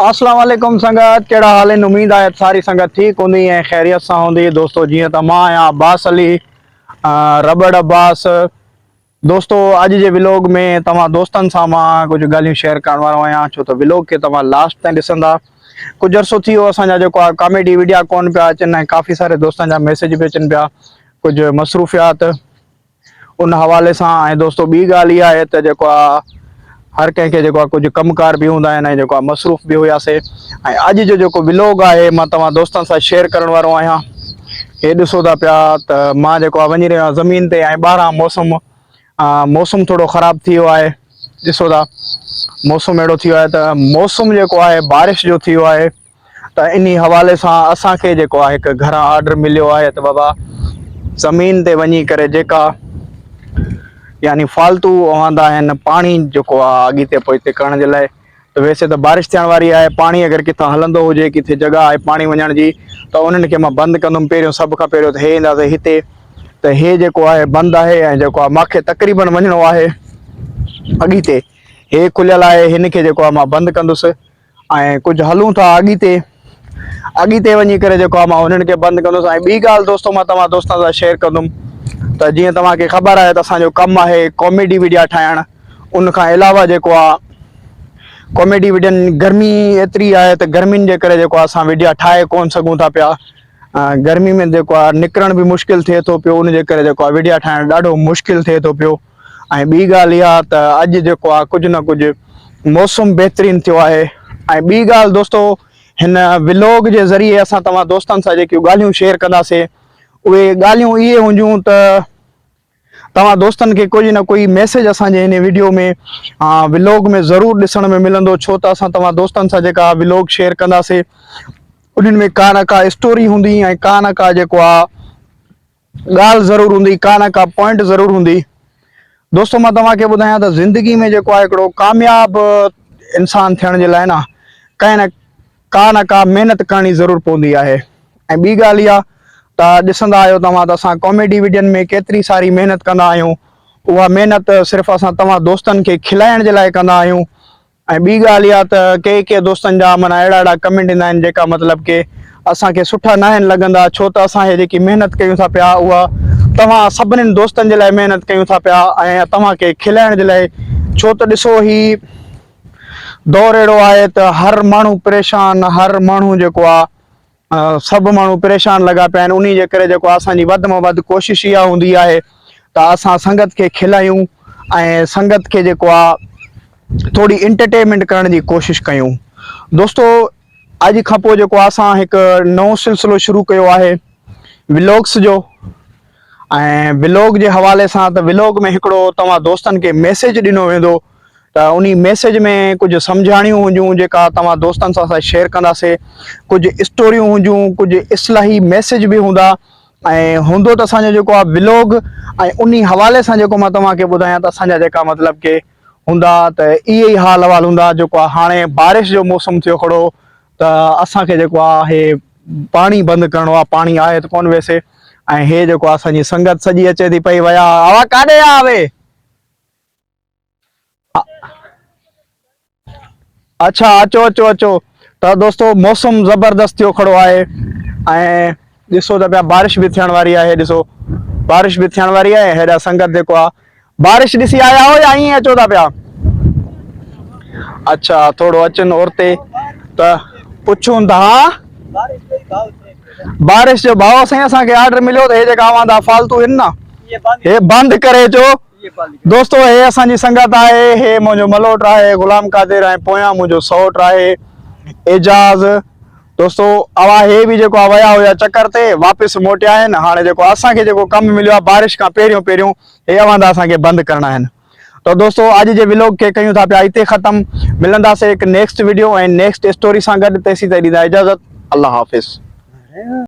اسلام عليڪم سنگت ڪهڙا حال آهن اميد آهي ته ساري سنگت ٺيڪ هوندي ۽ خيريت سان هوندي دوستو جيئن ته مان آهيان عباس علي رٻڙ عباس دوستو اڄ جي ولاگ ۾ توهان دوستن سان مان ڪجهه ڳالهيون شيئر ڪرڻ وارو آهيان ڇو ته ولاگ کي توهان لاسٽ تائين ڏسندا ڪجهه عرصو ٿي ويو اسان جا جيڪو آهي ڪاميڊي وڊيا ڪون پيا اچن ۽ ڪافي ساري دوستن جا ميسج به اچن پيا ڪجهه مصروفيات ان حوالي سان ۽ دوستو ٻي ڳالهه اها آهي ته جيڪو آ هر ڪنهن کي جيڪو آ ڪجهه ڪم ڪار به هوندا آهن ۽ جيڪو آ مصروف به هياسي ۽ اڄ جو جيڪو ولاگ آهي مان توهان دوستن سان شيئر ڪرڻ وارو آهيان هي ڏسو ٿا پيا ته مان جيڪو آ وڃي رهيو آهيان زمين تي ۽ ٻاهران موسم موسم ٿورو خراب ٿي ويو آهي ڏسو ٿا موسم اهڙو ٿي ويو آهي ته موسم جيڪو آهي بارش جو ٿي ويو آهي ته انهي حوالي سان اسان کي جيڪو آهي هڪ گهران آرڊر مليو آهي ته بابا زمين تي وڃي ڪري جيڪا يعني فالتو وهندا آهن پاڻي جيڪو آهي اڳتي پوئتي ڪرڻ جي لاء ته ويسي ته بارش ٿيڻ واري آهي پاڻي اگر ڪٿان هلندو هجي ڪٿي جڳهه آهي پاڻي وڃڻ جي ته انهن کي مان بند ڪندم پهريون سڀ کان پهريون ته هي اينداسي هتي ته هي جيڪو آهي بند آهي ۽ جيڪو آهي ماکي تقريبن وڃڻو آهي اڳتي هي کليل آهي هن کي جيڪو آهي مان بند ڪندس ۽ ڪجهه هلون ٿا اڳتي اڳتي وڃي ڪري جيڪو آهي مان انهن کي بند ڪندس ۽ ٻي ڳالهه دوستو مان توهان دوستن سان شيئر ڪندم ته جيئن توهان کي خبر آهي ته اسان جو ڪم آهي ڪاميڊي وڊيا ٺاهڻ ان کان علاوه جيڪو آهي ڪاميڊي وڊين گرمي ايتري آهي ته گرمين جي ڪري جيڪو آهي اسان وڊيا ٺاهي ڪون سگهون ٿا پيا گرمي ۾ جيڪو آهي نڪرڻ به مشڪل ٿئي ٿو پيو ان جي ڪري جيڪو آهي وڊيا ٺاهڻ ڏاڍو مشڪل ٿئي ٿو پيو ۽ ٻي ڳالهه اها ته اڄ جيڪو آهي ڪجهه نه ڪجهه موسم بهترين ٿيو آهي ۽ ٻي ڳالهه دوستو هن ولاگ جي ذريعي اسان توهان دوستن سان جيڪيون ڳالهيون شيئر ڪنداسين اهي ڳالهيون اهي هونديون ته توهان دوستن کي ڪجهه نه ڪوئي ميسج اسان جي هن ويڊيو ۾ ولاگ ۾ ضرور ڏسڻ ۾ ملندو ڇو ته اسان توهان دوستن سان جيڪا ولاگ شيئر ڪنداسين انهن ۾ ڪا نه ڪا اسٽوري هوندي ۽ ڪا نه ڪا جيڪو آهي ڳالهه ضرور هوندي ڪا نه ڪا پوائنٽ ضرور هوندي دوستو مان توهان کي ٻڌايان ته زندگي ۾ جيڪو آهي هڪڙو ڪامياب انسان ٿيڻ جي لاء نه ڪنهن نه ڪا نه ڪا محنت ڪرڻي ضرور پوندي آهي ۽ ٻي ڳالهه اها ته ڏسندا آهيو توهان ته اسان ڪاميڊي وڊين ۾ ڪيتري ساري محنت ڪندا آهيون اها محنت صرف اسان توهان دوستن کي کلائڻ جي لاء ڪندا آهيون ۽ ٻي ڳالهه اها ته ڪي ڪي دوستن جا معنيٰ اهڙا اهڙا ڪمينٽ ايندا آهن جيڪا مطلب ڪي اسان کي سٺا ناهن لڳندا ڇو ته اسان هي جيڪي محنت ڪيون ٿا پيا اها توهان سڀنين دوستن جي لاء محنت ڪيون ٿا پيا ۽ توهان کي کلائڻ جي لاء ڇو ته ڏسو هي دور اهڙو آهي ته هر ماڻهو پريشان هر ماڻهو جيڪو آهي سڀ ماڻهو پريشان لڳا پيا آهن انهي جي ڪري جيڪو اسان جي وڌ مان وڌ ڪوشش اها هوندي آهي ته اسان سنگت کي کلايون ۽ سنگت کي جيڪو آهي ٿوري انٽرٽينمينٽ ڪرڻ جي ڪوشش ڪيون دوستو اڄ کان پوء جيڪو اسان هڪ نئون سلسلو شروع ڪيو آهي ولاگس جو ۽ ولاگ جي حوالي سان ته ولاگ ۾ هڪڙو توهان دوستن کي ميسيج ڏنو ويندو ته انهي ميسيج ۾ ڪجهه سمجهاڻيون هونديون جيڪا توهان دوستن سان اسان شيئر ڪنداسي ڪجهه اسٽوريون هونديون ڪجهه اصلاحي ميسيج به هوندا ۽ هوندو ته اسان جو جيڪو آهي ولاگ ۽ انهي حوالي سان جيڪو مان توهان کي ٻڌايان ته اسان جا جيڪا مطلب ڪي هوندا ته اهي ئي حال احوال هوندا جيڪو آهي هاڻي بارش جو موسم ٿيو کڙو ته اسان کي جيڪو آهي پاڻي بند ڪرڻو آهي پاڻي آهي ته ڪون ويسي ۽ هي جيڪو آهي اسان جي سنگت سڄي اچي ٿي پئي ويا آوا ڪاڏي آ اوي اڇا اچو اچو اچو ته دوستو موسم زبردست ٿيو کڙو آهي ۽ ڏسو ته پيا بارش به ٿيڻ واري آهي ڏسو بارش به ٿيڻ واري آهي هيڏا سنگت جيڪو آهي بارش ڏسي آيا آهيو يا ائين اچو ٿا پيا اڇا ٿورو اچن اورتي ته پڇون ته ها بارش جو ڀاء سائين اسان کي آرڊر مليو ته هي جيڪا اوهان دا فالتو هن نه هي بند ڪري اچو دوستو هي اسان جي سنگت آهي هي منهنجو ملوٽ آهي غلام قادر ۽ پويان منهنجو سئوٽ آهي اعجاز دوستو اوهان هي به جيڪو ويا هيا چڪر تي واپس موٽيا آهن هاڻي جيڪو اسان کي جيڪو ڪم مليو آهي بارش کان پهريون پهريون هي اوهان دا اسان کي بند ڪرڻا آهن ته دوستو اڄ جي ولاگ کي ڪيون ٿا پيا هتي ختم ملنداسي هڪ نيڪسٽ وڊيو ۽ نيڪسٽ اسٽوري سان گڏ تيسين تائين ڏيندا اجازت الله حافظ.